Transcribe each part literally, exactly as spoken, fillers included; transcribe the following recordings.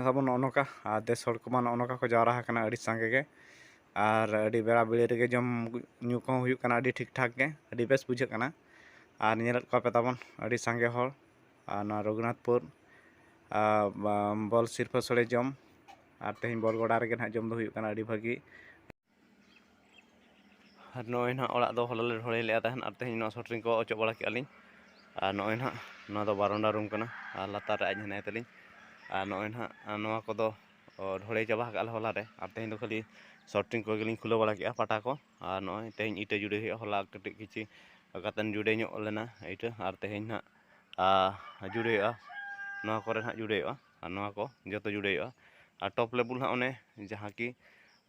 ᱛᱟᱵᱚᱱ ᱱᱚᱜᱼᱚ ᱱᱚᱝᱠᱟ, ᱟᱨ ᱫᱮᱥ ᱦᱚᱲ ᱠᱚᱢᱟ ᱱᱚᱜᱼᱚ ᱱᱚᱝᱠᱟ ᱠᱚ ᱡᱟᱣᱨᱟ ᱟᱠᱟᱱᱟ ᱟᱹᱰᱤ ᱥᱟᱸᱜᱮ ᱜᱮ᱾ ᱟᱨ ᱟᱹᱰᱤ ᱵᱮᱲᱟ ᱵᱤᱲᱤ ᱨᱮᱜᱮ ᱡᱚᱢ ᱧᱩ ᱠᱚᱦᱚᱸ ᱦᱩᱭᱩᱜ ᱠᱟᱱᱟ, ᱟᱹᱰᱤ ᱴᱷᱤᱠ ᱴᱷᱟᱠ ᱜᱮ, ᱟᱹᱰᱤ ᱵᱮᱥ ᱵᱩᱡᱷᱟᱹᱜ ᱠᱟᱱᱟ᱾ ᱟᱨ ᱧᱮᱞᱮᱫ ᱠᱚᱣᱟ ᱯᱮ ᱛᱟᱵᱚᱱ ᱟᱹᱰᱤ ᱥᱟᱸᱜᱮ ᱦᱚᱲ, ᱟᱨ ᱱᱚᱣᱟ ᱨᱚᱜᱷᱩᱱᱟᱛᱷᱯᱩᱨ, ᱟᱨ, ᱵᱟ-, ᱵᱚᱞ ᱥᱤᱨᱯᱟᱹ ᱥᱳᱲᱮ ᱡᱚᱢ, ᱟᱨ ᱛᱮᱦᱮᱧ ᱵᱚᱞ ᱜᱚᱰᱟ ᱨᱮᱜᱮ ᱱᱟᱦᱟᱜ ᱡᱚᱢ ᱫᱚ ᱦᱩᱭᱩᱜ ᱠᱟᱱᱟ, ᱟᱹᱰᱤ ᱵᱷᱟᱹᱜᱤ᱾ ᱟᱨ ᱱᱚᱜᱼᱚᱭ ᱱᱟᱦᱟᱜ ᱚᱲᱟᱜ ᱫᱚ ᱦᱚᱞᱟ ᱞᱮ ᱰᱷᱚᱲᱮ ᱞᱮᱫᱼᱟ ᱛᱟᱦᱮᱱ, ᱟᱨ ᱛᱮᱦᱮᱧ ᱱᱚᱣᱟ ᱥᱚᱴᱨᱤᱝ ᱠᱚ ᱚᱪᱚᱜ ᱵᱟᱲᱟ ᱠᱮᱫᱼᱟ ᱞᱤᱧ᱾ ᱟᱨ ᱱᱚᱜᱼᱚᱭ ᱱᱟᱦᱟᱜ ᱱᱚᱣᱟ ᱫᱚ ᱵᱟᱨᱚᱱᱰᱟ ᱨᱩᱢ ᱠᱟᱱᱟ, ᱟᱨ ᱞᱟᱛᱟᱨ ᱨᱮ ᱟᱡ ᱦᱮᱱᱟᱭ ᱛᱟᱹᱞᱤᱧ᱾ ᱟᱨ ᱱᱚᱜᱼᱚᱭ ᱱᱟᱦᱟᱜ ᱱᱚᱣᱟ ᱠᱚᱫᱚ, ᱚ, ᱰᱷᱚᱲᱮ ᱪᱟᱵᱟ ᱟᱠᱟᱫ ᱞᱮ ᱦᱚᱞᱟ ᱨᱮ, ᱟᱨ ᱛᱮᱦᱮᱧ ᱫᱚ ᱠᱷᱟᱹᱞᱤ ᱥᱚᱴᱨᱤᱝ ᱠᱚᱜᱮ ᱞᱤᱧ ᱠᱷᱩᱞᱟᱹᱣ ᱵᱟᱲᱟ ᱠᱮᱫᱼᱟ, ᱯᱟᱴᱟ ᱠᱚ᱾ ᱟᱨ ᱱᱚᱜᱼᱚᱭ ᱛᱮᱦᱮᱧ ᱤᱴᱟᱹ ᱡᱩᱲᱟᱹᱭ ᱦᱩᱭᱩᱜᱼᱟ, ᱦᱚᱞᱟ ᱠᱟᱹᱴᱤᱡ ᱠᱤᱪᱷᱩ ᱠᱟᱛᱮᱱ ᱡᱩᱲᱟᱹᱭ ᱧᱚᱜ ᱞᱮᱱᱟ ᱤᱴᱟᱹ, ᱟᱨ ᱛᱮᱦᱮᱧ ᱱᱟᱦᱟᱜ, ᱟ, ᱡᱩᱲᱟᱹᱭ ᱦᱩᱭᱩᱜᱼᱟ, ᱱᱚᱣᱟ ᱠᱚᱨᱮ ᱱᱟᱦᱟᱜ ᱡᱩᱲᱟᱹᱭ ᱦᱩᱭᱩᱜᱼᱟ, ᱟᱨ ᱱᱚᱣᱟ ᱠᱚ ᱡᱚᱛᱚ ᱡᱩᱲᱟᱹᱭ ᱦᱩᱭᱩᱜᱼᱟ᱾ ᱟᱨ ᱴᱚᱯ ᱞᱮᱵᱩᱞ ᱦᱟᱸᱜ ᱚᱱᱮ ᱡᱟᱦᱟᱸ ᱠᱤ,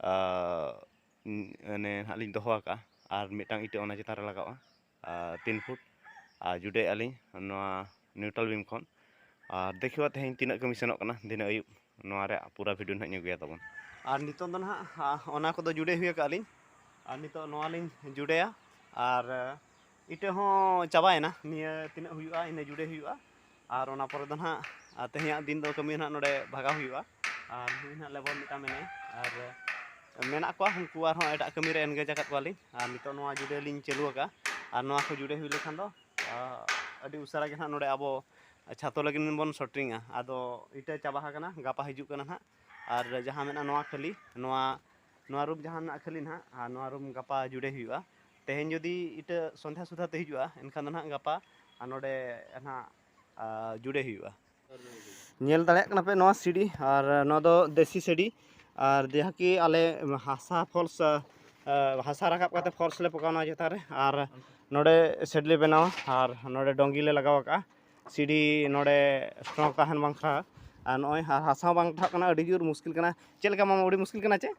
ᱟ, ᱚᱱᱮ ᱦᱟᱸᱜ ᱞᱤᱧ ᱫᱚᱦᱚ ᱟᱠᱟᱫᱼᱟ, ᱟᱨ ᱢᱤᱫᱴᱟᱝ ᱤᱴᱟᱹ ᱚᱱᱟ ᱪᱮᱛᱟᱱ ᱨᱮ ᱞᱟᱜᱟᱣᱼᱟ, ᱟᱨ ᱛᱤᱱ ᱯᱷᱩᱴ, ᱟᱨ ᱡᱩᱰᱟᱹᱭᱮᱫᱼᱟ ᱞᱤᱧ ᱱᱚᱣᱟ ᱱᱤᱭᱩᱴᱨᱟᱞ ᱵᱤᱢ ᱠᱷᱚᱱ᱾ ᱟᱨ ᱫᱮᱠᱷᱤᱣᱟ ᱛᱮᱦᱮᱧ ᱛᱤᱱᱟᱹᱜ ᱠᱟᱹᱢᱤ ᱥᱮᱱᱚᱜ ᱠᱟᱱᱟ ᱫᱷᱤᱱᱟᱹᱝ ᱟᱹᱭᱩᱵ, ᱱᱚᱣᱟ ᱨᱮᱭᱟᱜ ᱯᱩᱨᱟᱹ ᱵᱷᱤᱰᱤᱭᱳ ᱱᱟᱦᱟᱜ ᱤᱧ ᱟᱹᱜᱩᱭᱟ ᱛᱟᱵᱚᱱ᱾ ᱟᱨ ᱱᱤᱛᱚᱜ ᱫᱚ ᱱᱟᱦᱟᱜ, ᱟ, ᱚᱱᱟ ᱠᱚᱫᱚ ᱡᱩᱰᱟᱹᱭ ᱦᱩᱭ ᱟᱠᱟᱫ ᱞᱤᱧ, ᱟᱨ ᱱᱤᱛᱚᱜ ᱱᱚᱣᱟ ᱞᱤᱧ ᱡᱩᱰᱟᱹᱭᱟ, ᱟᱨ ᱤᱴᱟᱹ ᱦᱚᱸ ᱪᱟᱵᱟᱭᱮᱱᱟ, ᱱᱤᱭᱟᱹ ᱛᱤᱱᱟᱹᱜ ᱦᱩᱭᱩᱜᱼᱟ ᱤᱱᱟᱹ ᱡᱩᱰᱟᱹᱭ ᱦᱩᱭᱩᱜᱼᱟ᱾ ᱟᱨ ᱚᱱᱟ ᱯᱚᱨᱮ ᱫᱚ ᱱᱟᱦᱟᱜ, ᱟᱨ ᱛᱮᱦᱮᱧᱟᱜ ᱫᱤᱱ ᱫᱚ ᱠᱟᱹᱢᱤ ᱱᱟᱦᱟᱜ ᱱᱚᱰᱮ ᱵᱷᱟᱜᱟᱣ ᱦᱩᱭᱩᱜᱼᱟ᱾ ᱟᱨ ᱱᱩᱭ ᱱᱟᱦᱟᱜ ᱞᱮᱵᱚᱨ ᱢᱤᱫᱴᱟᱝ ᱢᱮᱱᱟᱭᱟ, ᱟᱨ ᱢᱮᱱᱟᱜ ᱠᱚᱣᱟ ᱩᱱᱠᱩ ᱟᱨᱦᱚᱸ ᱮᱴᱟᱜ ᱠᱟᱹᱢᱤ ᱨᱮ ᱮᱱᱜᱮᱡᱽ ᱟᱠᱟᱫ ᱠᱚᱣᱟᱞᱤᱧ᱾ ᱟᱨ ᱱᱤᱛᱚᱜ ᱱᱚᱣᱟ ᱡᱩᱰᱟᱹ ᱞᱤᱧ ᱪᱟᱹᱞᱩ ᱟᱠᱟᱫᱼᱟ, ᱟᱨ ᱱᱚᱣᱟ ᱠᱚ ᱡᱩᱰᱟᱹ ᱦᱩᱭ ᱞᱮᱠᱷᱟᱱ ᱫᱚ, ᱟ, ᱟᱹᱰᱤ ᱩᱥᱟᱹᱨᱟ ᱜᱮ ᱱᱟᱦᱟᱜ ᱱᱚᱰᱮ ᱟᱵᱚ ᱪᱷᱟᱛᱚ ᱞᱟᱹᱜᱤᱫ ᱵᱚᱱ ᱥᱚᱴᱨᱤᱝᱟ᱾ ᱟᱫᱚ ᱤᱴᱟᱹ ᱪᱟᱵᱟ ᱟᱠᱟᱱᱟ, ᱜᱟᱯᱟ ᱦᱤᱡᱩᱜ ᱠᱟᱱᱟ ᱱᱟᱦᱟᱜ᱾ ᱟᱨ ᱡᱟᱦᱟᱸ ᱢᱮᱱᱟᱜᱼᱟ ᱱᱚᱣᱟ ᱠᱷᱟᱹᱞᱤ, ᱱᱚᱣᱟ, ᱱᱚᱣᱟ ᱨᱩᱢ ᱡᱟᱦᱟᱸ ᱢᱮᱱᱟᱜᱼᱟ ᱠᱷᱟᱹᱞᱤ ᱱᱟᱦᱟᱜ, ᱟᱨ ᱱᱚᱣᱟ ᱨᱩᱢ ᱜᱟᱯᱟ ᱡᱩᱰᱟᱹ ᱦᱩᱭᱩᱜᱼᱟ᱾ ᱛᱮᱦᱮᱧ ᱡᱩᱫᱤ ᱤᱴᱟᱹ ᱥᱚᱱᱫᱷᱟ ᱥᱩᱫᱷᱟ ᱛᱮ ᱦᱤᱡᱩᱜᱼᱟ, ᱮᱱᱠᱷᱟᱱ ᱫᱚ ᱱᱟᱦᱟᱜ ᱜᱟᱯᱟ ᱟᱨ ᱱᱚᱰᱮ ᱱᱟᱦᱟᱜ, ᱟ, ᱡᱩᱰᱟᱹ ᱦᱩᱭᱩᱜᱼᱟ᱾ ᱧᱮᱞ ᱫᱟᱲᱮᱭᱟᱜ ᱠᱟᱱᱟ ᱯᱮ ᱱᱚᱣᱟ ᱥᱤᱲᱤ, ᱟᱨ ᱱᱚᱣᱟ ᱫᱚ ᱫᱮᱥᱤ ᱥᱤᱲᱤ, ᱟᱨ ᱡᱟᱦᱟᱸ ᱠᱤ ᱟᱞᱮ ᱦᱟᱥᱟ ᱯᱷᱚᱞᱥ, ᱟ, ᱦᱟᱥᱟ ᱨᱟᱠᱟᱵ ᱠᱟᱛᱮ ᱯᱷᱚᱞᱥ ᱞᱮ ᱯᱚᱠᱟᱣᱟ ᱱᱚᱣᱟ ᱪᱮᱛᱟᱱ ᱨᱮ, ᱟᱨ ᱱᱚᱰᱮ ᱥᱮᱰ ᱞᱮ ᱵᱮᱱᱟᱣᱟ, ᱟᱨ ᱱᱚᱰᱮ ᱰᱚᱝᱜᱤ ᱞᱮ ᱞᱟᱜᱟᱣ ᱟᱠᱟᱫᱼᱟ ᱥᱤᱲᱤ ᱱᱚᱰᱮ ᱥᱴᱨᱚᱝ ᱛᱟᱦᱮᱱ ᱵᱟᱠᱷᱨᱟ᱾ ᱟᱨ ᱱᱚᱜᱼᱚᱭ ᱦᱟ-, ᱦᱟᱥᱟ ᱦᱚᱸ ᱵᱟᱝ ᱴᱷᱟᱜ ᱠᱟᱱᱟ, ᱟᱹᱰᱤ ᱡᱳᱨ ᱢᱩᱥᱠᱤᱞ ᱠᱟᱱᱟ᱾ ᱪᱮᱫ ᱞᱮᱠᱟ ᱢᱟᱢᱟ, ᱟᱹᱰᱤ ᱢᱩᱥᱠᱤᱞ ᱠᱟᱱᱟ ᱪᱮ?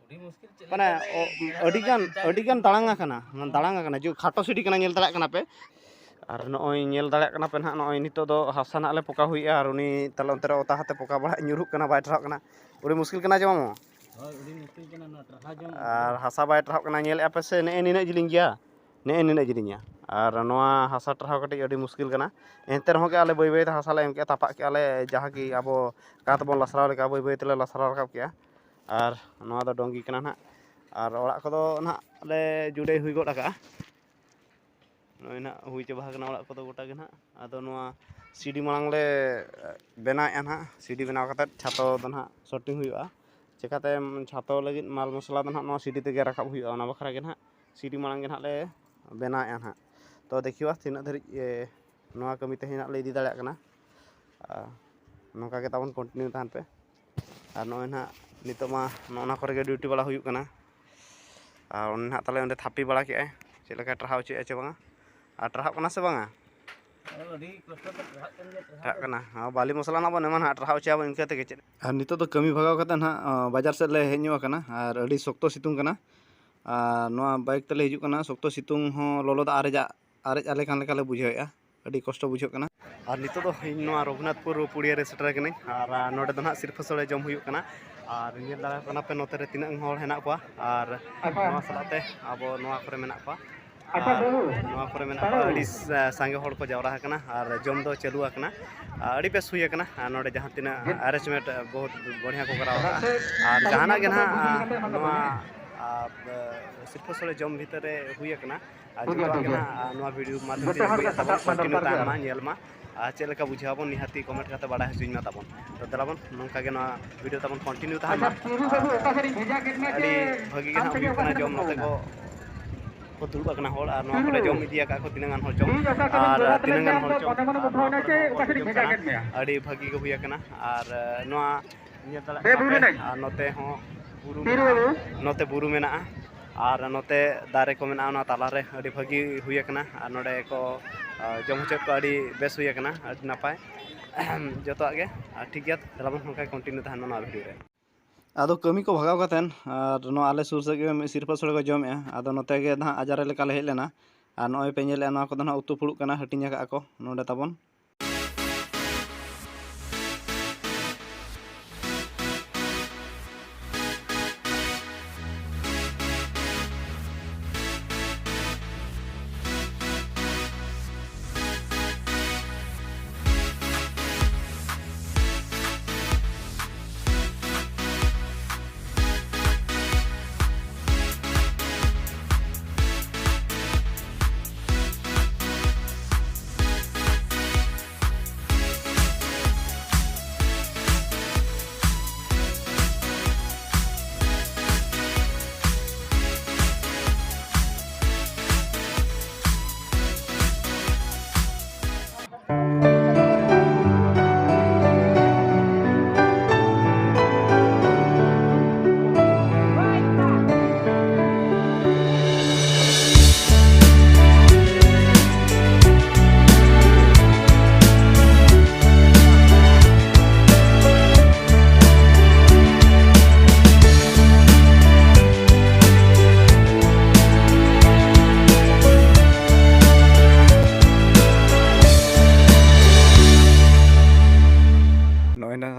ᱟᱹᱰᱤ ᱢᱩᱥᱠᱤᱞ ᱪᱮᱫ ᱢᱟᱱᱮ, ᱞᱮᱠᱟ ᱚ, ᱞᱟᱹᱭ ᱟᱹᱰᱤ ᱜᱟᱱ, ᱪᱤᱱᱛᱟ ᱟᱹᱰᱤ ᱜᱟᱱ ᱦᱩᱭᱩᱜ ᱫᱟᱲᱟᱝ ᱠᱟᱱᱟ᱾ ᱟᱠᱟᱱᱟ, ᱢᱟᱱᱮ, ᱫᱟᱲᱟᱝ ᱟᱠᱟᱱᱟ, ᱡᱮ ᱠᱷᱟᱴᱚ ᱥᱤᱲᱤ ᱠᱟᱱᱟ, ᱧᱮᱞ ᱫᱟᱲᱮᱭᱟᱜ ᱠᱟᱱᱟ ᱯᱮ᱾ ᱟᱨ ᱱᱚᱜᱼᱚᱭ ᱧᱮᱞ ᱫᱟᱲᱮᱭᱟᱜ ᱠᱟᱱᱟ ᱯᱮ ᱱᱟᱦᱟᱜ, ᱱᱚᱜᱼᱚᱭ ᱱᱤᱛᱚᱜ ᱫᱚ ᱦᱟᱥᱟ ᱱᱟᱦᱟᱜ ᱞᱮ ᱯᱚᱠᱟ ᱦᱩᱭᱮᱜᱼᱟ, ᱟᱨ ᱩᱱᱤ ᱛᱟᱦᱞᱮ ᱚᱱᱛᱮ ᱨᱮ ᱚᱛᱟ ᱦᱟᱛᱮ ᱯᱚᱠᱟ ᱵᱟᱲᱟᱜ ᱧᱩᱨᱦᱩᱜ ᱠᱟᱱᱟ, ᱵᱟᱭ ᱴᱟᱨᱦᱟᱜ ᱠᱟᱱᱟ᱾ ᱟᱹᱰᱤ ᱢᱩᱥᱠᱤᱞ ᱠᱟᱱᱟ ᱡᱮ ᱢᱟᱢᱟ᱾ ᱦᱳᱭ, ᱟᱹᱰᱤ ᱢᱩᱥᱠᱤᱞ ᱠᱟᱱᱟ ᱱᱚᱣᱟ ᱴᱟᱨᱦᱟ ᱡᱚᱝ᱾ ᱟᱨ ᱦᱟᱥᱟ ᱵᱟᱭ ᱴᱟᱨᱦᱟᱜ ᱠᱟᱱᱟ, ᱧᱮᱞᱮᱫᱼᱟ ᱯᱮ ᱥᱮ, ᱱᱮᱜᱼᱮ ᱱᱤᱱᱟᱹᱜ ᱡᱤᱞᱤᱧ ᱜᱮᱭᱟ᱾ ᱱᱮᱜᱼᱮ ᱱᱤᱱᱟᱹᱜ ᱡᱤᱞᱤᱧᱟ᱾ ᱟᱨ ᱱᱚᱣᱟ ᱦᱟᱥᱟ ᱴᱟᱨᱦᱟᱣ ᱠᱟᱹᱴᱤᱡ ᱟᱹᱰᱤ ᱢᱩᱥᱠᱤᱞ ᱠᱟᱱᱟ᱾ ᱮᱱᱛᱮ ᱨᱮᱦᱚᱸ ᱜᱮ ᱟᱞᱮ ᱵᱟᱹᱭ ᱵᱟᱹᱭ ᱛᱮ ᱦᱟᱥᱟ ᱞᱮ ᱮᱢ ᱠᱮᱜᱼᱟ, ᱛᱟᱯᱟᱜ ᱠᱮᱜᱼᱟ ᱞᱮ, ᱡᱟᱦᱟᱸ ᱠᱤ ᱟᱵᱚ ᱠᱟᱸᱛ ᱵᱚᱱ ᱞᱟᱥᱨᱟᱣ ᱞᱮᱠᱟ ᱵᱟᱹᱭ ᱵᱟᱹᱭ ᱛᱮᱞᱮ ᱞᱟᱥᱨᱟᱣ ᱨᱟᱠᱟᱵ ᱠᱮᱜᱼᱟ᱾ ᱟᱨ ᱱᱚᱣᱟ ᱫᱚ ᱰᱚᱝᱜᱤ ᱠᱟᱱᱟ ᱱᱟᱦᱟᱜ᱾ ᱟᱨ ᱚᱲᱟᱜ ᱠᱚᱫᱚ ᱱᱟᱦᱟᱜ ᱞᱮ ᱡᱩᱲᱟᱹᱭ ᱦᱩᱭ ᱜᱚᱫ ᱟᱠᱟᱜᱼᱟ᱾ ᱱᱚᱜᱼᱚᱭ ᱱᱟᱦᱟᱜ ᱦᱩᱭ ᱪᱟᱵᱟ ᱟᱠᱟᱱᱟ ᱚᱲᱟᱜ ᱠᱚᱫᱚ ᱜᱚᱴᱟ ᱜᱮ ᱱᱟᱦᱟᱜ᱾ ᱟᱫᱚ ᱱᱚᱣᱟ ᱥᱤᱰᱤ ᱢᱟᱲᱟᱝ ᱞᱮ ᱵᱮᱱᱟᱣᱮᱫᱼᱟ ᱱᱟᱦᱟᱜ᱾ ᱥᱤᱰᱤ ᱵᱮᱱᱟᱣ ᱠᱟᱛᱮᱫ ᱪᱷᱟᱛᱚ ᱫᱚ ᱱᱟᱦᱟᱜ ᱥᱚᱴᱤᱝ ᱦᱩᱭᱩᱜᱼᱟ᱾ ᱪᱮᱠᱟᱛᱮ ᱪᱷᱟᱛᱚ ᱞᱟᱹᱜᱤᱫ ᱢᱟᱞ ᱢᱚᱥᱞᱟ ᱫᱚ ᱱᱟᱦᱟᱜ ᱱᱚᱣᱟ ᱥᱤᱰᱤ ᱛᱮᱜᱮ ᱨᱟᱠᱟᱵ ᱦᱩᱭᱩᱜᱼᱟ᱾ ᱚᱱᱟ ᱵᱟᱠᱷᱨᱟ ᱜᱮ ᱱᱟᱦᱟᱜ ᱥᱤᱰᱤ ᱢᱟᱲᱟᱝ ᱜᱮ ᱱᱟᱦᱟᱜ ᱞᱮ ᱵᱮᱱᱟᱣᱮᱫᱼᱟ ᱱᱟᱦᱟᱜ᱾ ᱛᱚ ᱫᱮᱠᱷᱤᱣᱟ ᱛᱤᱱᱟᱹᱜ ᱫᱷᱟᱹᱨᱤᱡ ᱮ, ᱱᱚᱣᱟ ᱠᱟᱹᱢᱤ ᱛᱮᱦᱮᱧ ᱱᱟᱦᱟᱜ ᱞᱮ ᱤᱫᱤ ᱫᱟᱲᱮᱭᱟᱜ ᱠᱟᱱᱟ᱾ ᱟᱨ ᱱᱚᱝᱠᱟ ᱜᱮ ᱛᱟᱵᱚᱱ ᱠᱚᱱᱴᱤᱱᱤᱭᱩ ᱛᱟᱦᱮᱱ ᱯᱮ᱾ ᱟᱨ ᱱᱚᱜᱼᱚᱭ ᱱᱟᱦᱟᱜ ᱱᱤᱛᱚᱜ ᱢᱟ ᱱᱚᱜᱼᱚ ᱱᱟ ᱠᱚᱨᱮ ᱜᱮ ᱰᱤᱭᱩᱴᱤ ᱵᱟᱲᱟ ᱦᱩᱭᱩᱜ ᱠᱟᱱᱟ᱾ ᱟᱨ ᱚᱱᱮ ᱱᱟᱦᱟᱜ ᱛᱟᱞᱮ ᱚᱸᱰᱮ ᱛᱷᱟᱯᱤ ᱵᱟᱲᱟ ᱠᱮᱜᱼᱟᱭ, ᱪᱮᱫ ᱞᱮᱠᱟᱭ ᱴᱟᱨᱦᱟᱣ ᱦᱚᱪᱚᱭᱮᱫᱼᱟ ᱪᱮ ᱵᱟᱝᱟ, ᱟᱨ ᱴᱟᱨᱦᱟᱜ ᱠᱟᱱᱟ ᱥᱮ ᱵᱟᱝᱟ? ᱟᱹᱰᱤ ᱠᱚᱥᱴᱚ ᱛᱮ ᱴᱟᱨᱦᱟᱜ ᱠᱟᱱ ᱜᱮᱭᱟ, ᱴᱟᱨᱦᱟᱜ ᱴᱟᱨᱦᱟᱜ ᱠᱟᱱᱟ᱾ ᱠᱟᱱᱟ᱾ ᱦᱚᱸ, ᱵᱟᱹᱞᱤ ᱢᱚᱥᱞᱟ ᱱᱟᱜ ᱵᱚᱱ ᱮᱢᱟ ᱱᱟᱦᱟᱜ, ᱴᱟᱨᱦᱟᱣ ᱦᱚᱪᱚᱭᱟᱵᱚᱱ ᱤᱱᱠᱟᱹ ᱛᱮᱜᱮ ᱪᱮᱫ᱾ ᱟᱨ ᱱᱤᱛᱚᱜ ᱫᱚ ᱠᱟᱹᱢᱤ ᱵᱷᱟᱜᱟᱣ ᱠᱟᱛᱮ ᱱᱟᱦᱟᱜ, ᱚ, ᱵᱟᱡᱟᱨ ᱥᱮᱫ ᱞᱮ ᱦᱮᱡ ᱧᱚᱜ ᱟᱠᱟᱱᱟ᱾ ᱟᱨ ᱱᱚᱣᱟ ᱵᱟᱭᱤᱠ ᱛᱮᱞᱮ ᱦᱤᱡᱩᱜ ᱠᱟᱱᱟ, ᱥᱚᱠᱛᱚ ᱥᱤᱛᱩᱝ ᱦᱚᱸ ᱞᱚᱞᱚ ᱫᱟᱜ ᱟᱨᱮᱡᱟᱜ, ᱟᱨᱮᱡ ᱟᱞᱮ ᱠᱟᱱ ᱞᱮᱠᱟ ᱞᱮ ᱵᱩᱡᱷᱟᱹᱣᱮᱫᱼᱟ᱾ ᱟᱹᱰᱤ ᱠᱚᱥᱴᱚ ᱵᱩᱡᱷᱟᱹᱜ ᱠᱟᱱᱟ᱾ ᱟᱨ ᱱᱤᱛᱚᱜ ᱫᱚ ᱤᱧ ᱱᱚᱣᱟ ᱨᱚᱜᱷᱩᱱᱟᱛᱷᱯᱩᱨ ᱯᱩᱲᱤᱭᱟᱹ ᱨᱮ ᱥᱮᱴᱮᱨ ᱟᱠᱟᱱᱟᱹᱧ᱾ ᱟᱨ, ᱟᱨ ᱱᱚᱰᱮ ᱫᱚ ᱱᱟᱦᱟᱜ ᱥᱤᱨᱯᱟᱹ ᱥᱳᱲᱮ ᱡᱚᱢ ᱦᱩᱭᱩᱜ ᱠᱟᱱᱟ᱾ ᱟᱨ ᱧᱮᱞ ᱫᱟᱲᱮᱭᱟᱜ ᱠᱟᱱᱟ ᱯᱮ ᱱᱚᱛᱮ ᱨᱮ ᱛᱤᱱᱟᱹᱜ ᱦᱚᱲ ᱦᱮᱱᱟᱜ ᱠᱚᱣᱟ᱾ ᱟᱨ ᱱᱚᱣᱟ ᱥᱟᱞᱟᱜ ᱛᱮ ᱟᱵᱚ ᱱᱚᱣᱟ ᱠᱚᱨᱮ ᱢᱮᱱᱟᱜ ᱠᱚᱣᱟ᱾ ᱟᱨ ᱱᱚᱣᱟ ᱠᱚᱨᱮ ᱢᱮᱱᱟᱜ ᱠᱚᱣᱟ ᱟᱹᱰᱤ ᱥᱟ-, ᱥᱟᱸᱜᱮ ᱦᱚᱲ ᱠᱚ ᱡᱟᱣᱨᱟ ᱟᱠᱟᱱᱟ ᱟᱨ ᱡᱚᱢ ᱫᱚ ᱪᱟᱹᱞᱩ ᱟᱠᱟᱱᱟ᱾ ᱟᱨ ᱟᱹᱰᱤ ᱵᱮᱥ ᱦᱩᱭ ᱟᱠᱟᱱᱟ᱾ ᱟᱨ ᱱᱚᱰᱮ ᱡᱟᱦᱟᱸ ᱛᱤᱱᱟᱹᱜ arrangement ᱵᱚᱦᱩᱛ ᱵᱚᱲᱦᱤᱭᱟ ᱠᱚ ᱠᱚᱨᱟᱣ ᱟᱠᱟᱫᱼᱟ᱾ ᱟᱨ ᱡᱟᱦᱟᱱᱟᱜ ᱜᱮ ᱱᱟᱦᱟᱜ, ᱟᱨ ᱱᱚᱣᱟ, ᱟᱨ, ᱥᱤᱨᱯᱟᱹ ᱥᱳᱲᱮ ᱡᱚᱢ ᱵᱷᱤᱛᱟᱹᱨ ᱨᱮ ᱦᱩᱭ ᱟᱠᱟᱱᱟ᱾ ᱟᱨ ᱡᱚᱛᱚᱣᱟᱜ ᱜᱮ ᱱᱟᱦᱟᱜ, ᱟᱨ ᱱᱚᱣᱟ video ᱢᱟᱫᱽᱫᱷᱚᱢ ᱛᱮ ᱟᱹᱜᱩᱭᱮᱫ ᱛᱟᱵᱚᱱ, continue ᱛᱟᱦᱮᱱ ᱢᱟ, ᱧᱮᱞ ᱢᱟ᱾ ᱟᱨ ᱪᱮᱫ ᱞᱮᱠᱟ ᱵᱩᱡᱷᱟᱹᱣ ᱟᱵᱚᱱ, ᱱᱤᱦᱟᱹᱛᱤ comment ᱠᱟᱛᱮ ᱵᱟᱲᱟᱭ ᱦᱚᱪᱚᱧ ᱢᱟ ᱛᱟᱵᱚᱱ᱾ ᱛᱚ ᱫᱮᱞᱟ ᱵᱚᱱ, ᱱᱚᱝᱠᱟ ᱜᱮ ᱱᱚᱣᱟ video ᱛᱟᱵᱚᱱ continue ᱛᱟᱦᱮᱱ ᱢᱟ᱾ ᱟᱨ ᱟᱹᱰᱤ ᱵᱷᱟᱹᱜᱤ ᱜᱮ ᱱᱟᱦᱟᱜ ᱦᱩᱭᱩᱜ ᱠᱟᱱᱟ ᱡᱚᱢ, ᱱᱚᱛᱮ ᱠᱚ, ᱠᱚ ᱫᱩᱲᱩᱵ ᱟᱠᱟᱱᱟ ᱦᱚᱲ, ᱟᱨ ᱱᱚᱣᱟ ᱠᱚᱨᱮ ᱡᱚᱢ ᱤᱫᱤ ᱟᱠᱟᱫ ᱠᱚ ᱛᱤᱱᱟᱹᱜ ᱜᱟᱱ ᱦᱚᱲ ᱪᱚᱝ, ᱟᱨ ᱛᱤᱱᱟᱹᱜ ᱜᱟᱱ ᱦᱚᱲ ᱪᱚᱝ, ᱟᱨ ᱱᱚᱣᱟ ᱠᱚᱨᱮ ᱠᱚ ᱦᱤᱡᱩᱜ ᱠᱟᱱᱟ᱾ ᱟᱹᱰᱤ ᱵᱷᱟᱹᱜᱤ ᱜᱮ ᱦᱩᱭ ᱟᱠᱟᱱᱟ᱾ ᱟᱨ, ᱱᱚᱣᱟ ᱧᱮᱞ ᱫᱟᱲᱮᱭᱟᱜ ᱠᱟᱱᱟ ᱯᱮ, ᱟᱨ ᱱᱚᱛᱮ ᱦᱚᱸ ᱵᱩᱨᱩ ᱢᱮᱱᱟᱜᱼᱟ, ᱱᱚᱛᱮ ᱵᱩᱨᱩ ᱢᱮᱱᱟᱜᱼᱟ, ᱟᱨ ᱱᱚᱛᱮ ᱫᱟᱨᱮ ᱠᱚ ᱢᱮᱱᱟᱜᱼᱟ᱾ ᱚᱱᱟ ᱛᱟᱞᱟᱨᱮ ᱟᱹᱰᱤ ᱵᱷᱟᱹᱜᱤ ᱦᱩᱭ ᱟᱠᱟᱱᱟ, ᱟᱨ ᱱᱚᱰᱮ ᱠᱚ, ᱟᱨ ᱡᱚᱢ ᱦᱚᱪᱚᱭᱮᱫ ᱠᱚᱣᱟ, ᱟᱹᱰᱤ ᱵᱮᱥ ᱦᱩᱭ ᱟᱠᱟᱱᱟ, ᱟᱹᱰᱤ ᱱᱟᱯᱟᱭ᱾ ᱡᱚᱛᱚᱣᱟᱜ ᱜᱮ, ᱟᱨ ᱴᱷᱤᱠ ᱜᱮᱭᱟ, ᱫᱮᱞᱟ ᱵᱚᱱ ᱱᱚᱝᱠᱟ continue ᱛᱟᱦᱮᱱ ᱢᱟ ᱱᱚᱣᱟ video ᱨᱮ᱾ ᱟᱫᱚ ᱠᱟᱹᱢᱤ ᱠᱚ ᱵᱷᱟᱜᱟᱣ ᱠᱟᱛᱮᱱ, ᱟᱨ ᱱᱚᱣᱟ ᱟᱞᱮ ᱥᱩᱨ ᱥᱮᱫ ᱜᱮ ᱢᱤᱫ ᱥᱤᱨᱯᱟᱹ ᱥᱳᱲᱮ ᱠᱚ ᱡᱚᱢᱮᱜᱼᱟ᱾ ᱟᱫᱚ ᱱᱚᱛᱮ ᱜᱮ ᱱᱟᱦᱟᱜ ᱟᱡᱟᱨᱮ ᱞᱮᱠᱟ ᱞᱮ ᱦᱮᱡ ᱞᱮᱱᱟ, ᱟᱨ ᱱᱚᱜᱼᱚᱭ ᱯᱮ ᱧᱮᱞᱮᱜᱼᱟ, ᱱᱚᱣᱟ ᱠᱚᱫᱚ ᱱᱟᱦᱟᱜ ᱩᱛᱩ ᱯᱷᱩᱲᱩᱜ ᱠᱟᱱᱟ, ᱦᱟᱹᱴᱤᱧ ᱟᱠᱟᱫᱼᱟ ᱠᱚ ᱱᱚᱰᱮ ᱛᱟᱵᱚᱱ᱾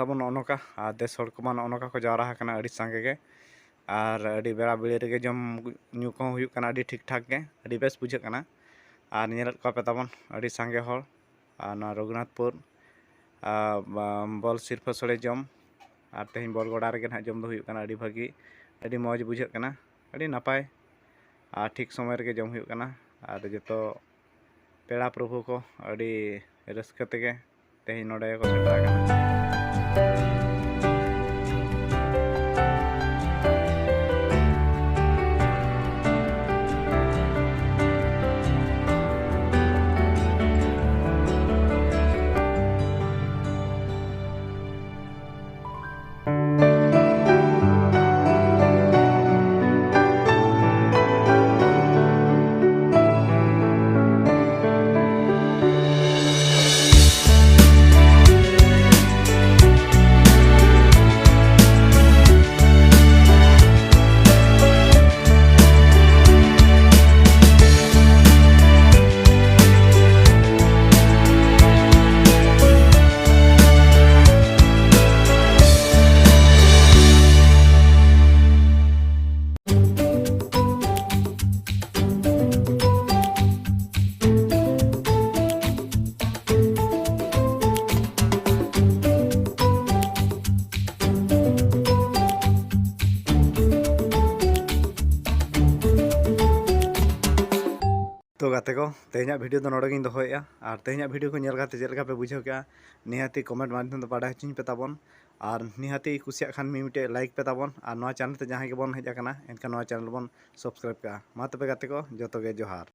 ᱛᱟᱵᱚᱱ ᱱᱚᱜᱼᱚ ᱱᱚᱝᱠᱟ, ᱟᱨ ᱫᱮᱥ ᱦᱚᱲ ᱠᱚᱢᱟ ᱱᱚᱜᱼᱚ ᱱᱚᱝᱠᱟ ᱠᱚ ᱡᱟᱣᱨᱟ ᱟᱠᱟᱱᱟ ᱟᱹᱰᱤ ᱥᱟᱸᱜᱮ ᱜᱮ᱾ ᱟᱨ ᱟᱹᱰᱤ ᱵᱮᱲᱟ ᱵᱤᱲᱤ ᱨᱮᱜᱮ ᱡᱚᱢ ᱧᱩ ᱠᱚᱦᱚᱸ ᱦᱩᱭᱩᱜ ᱠᱟᱱᱟ, ᱟᱹᱰᱤ ᱴᱷᱤᱠ ᱴᱷᱟᱠ ᱜᱮ, ᱟᱹᱰᱤ ᱵᱮᱥ ᱵᱩᱡᱷᱟᱹᱜ ᱠᱟᱱᱟ᱾ ᱟᱨ ᱧᱮᱞᱮᱫ ᱠᱚᱣᱟ ᱯᱮ ᱛᱟᱵᱚᱱ ᱟᱹᱰᱤ ᱥᱟᱸᱜᱮ ᱦᱚᱲ, ᱟᱨ ᱱᱚᱣᱟ ᱨᱚᱜᱷᱩᱱᱟᱛᱷᱯᱩᱨ, ᱟᱨ, ᱵᱟ-, ᱵᱚᱞ ᱥᱤᱨᱯᱟᱹ ᱥᱳᱲᱮ ᱡᱚᱢ, ᱟᱨ ᱛᱮᱦᱮᱧ ᱵᱚᱞ ᱜᱚᱰᱟ ᱨᱮᱜᱮ ᱱᱟᱦᱟᱜ ᱡᱚᱢ ᱫᱚ ᱦᱩᱭᱩᱜ ᱠᱟᱱᱟ᱾ ᱟᱹᱰᱤ ᱵᱷᱟᱹᱜᱤ, ᱟᱹᱰᱤ ᱢᱚᱡᱽ ᱵᱩᱡᱷᱟᱹᱜ ᱠᱟᱱᱟ, ᱟᱹᱰᱤ ᱱᱟᱯᱟᱭ, ᱟᱨ ᱴᱷᱤᱠ ᱥᱚᱢᱚᱭ ᱨᱮᱜᱮ ᱡᱚᱢ ᱦᱩᱭᱩᱜ ᱠᱟᱱᱟ᱾ ᱟᱨ ᱡᱚᱛᱚ ᱯᱮᱲᱟ ᱯᱨᱚᱵᱷᱩ ᱠᱚ ᱟᱹᱰᱤ ᱨᱟᱹᱥᱠᱟᱹ ᱛᱮᱜᱮ ᱛᱮᱦᱮᱧ ᱱᱚᱰᱮ ᱜᱮᱠᱚ ᱥᱮᱴᱮᱨ ᱟᱠᱟᱱᱟ᱾ ᱛᱚ ᱜᱟᱛᱮ ᱠᱚ, ᱛᱮᱦᱮᱧᱟᱜ ᱵᱷᱤᱰᱤᱭᱳ ᱫᱚ ᱱᱚᱰᱮ ᱜᱤᱧ ᱫᱚᱦᱚᱭᱮᱫᱼᱟ᱾ ᱟᱨ ᱛᱮᱦᱮᱧᱟᱜ ᱵᱷᱤᱰᱤᱭᱳ ᱠᱚ ᱧᱮᱞ ᱠᱟᱛᱮ ᱪᱮᱫ ᱞᱮᱠᱟ ᱯᱮ ᱵᱩᱡᱷᱟᱹᱣ ᱠᱮᱜᱼᱟ, ᱱᱤᱦᱟᱹᱛᱤ ᱠᱚᱢᱮᱱᱴ ᱢᱟᱫᱽᱫᱷᱚᱢ ᱛᱮ ᱵᱟᱰᱟᱭ ᱦᱚᱪᱚᱧ ᱯᱮ ᱛᱟᱵᱚᱱ᱾ ᱟᱨ ᱱᱤᱦᱟᱹᱛᱤ ᱠᱩᱥᱤᱭᱟᱜ ᱠᱷᱟᱱ ᱢᱤᱫᱴᱮᱡ ᱞᱟᱭᱤᱠ ᱯᱮ ᱛᱟᱵᱚᱱ᱾ ᱟᱨ ᱱᱚᱣᱟ ᱪᱮᱱᱮᱞ ᱛᱮ ᱡᱟᱦᱟᱸᱭ ᱜᱮᱵᱚᱱ ᱦᱮᱡ ᱟᱠᱟᱱᱟ, ᱮᱱᱠᱷᱟᱱ ᱱᱚᱣᱟ ᱪᱮᱱᱮᱞ ᱵᱚᱱ ᱥᱟᱵᱥᱠᱨᱟᱭᱤᱵ ᱠᱟᱜᱼᱟ᱾ ᱢᱟ ᱛᱚᱵᱮ ᱜᱟᱛᱮ ᱠᱚ, ᱡᱚᱛᱚ ᱜᱮ ᱡᱚᱦᱟᱨ᱾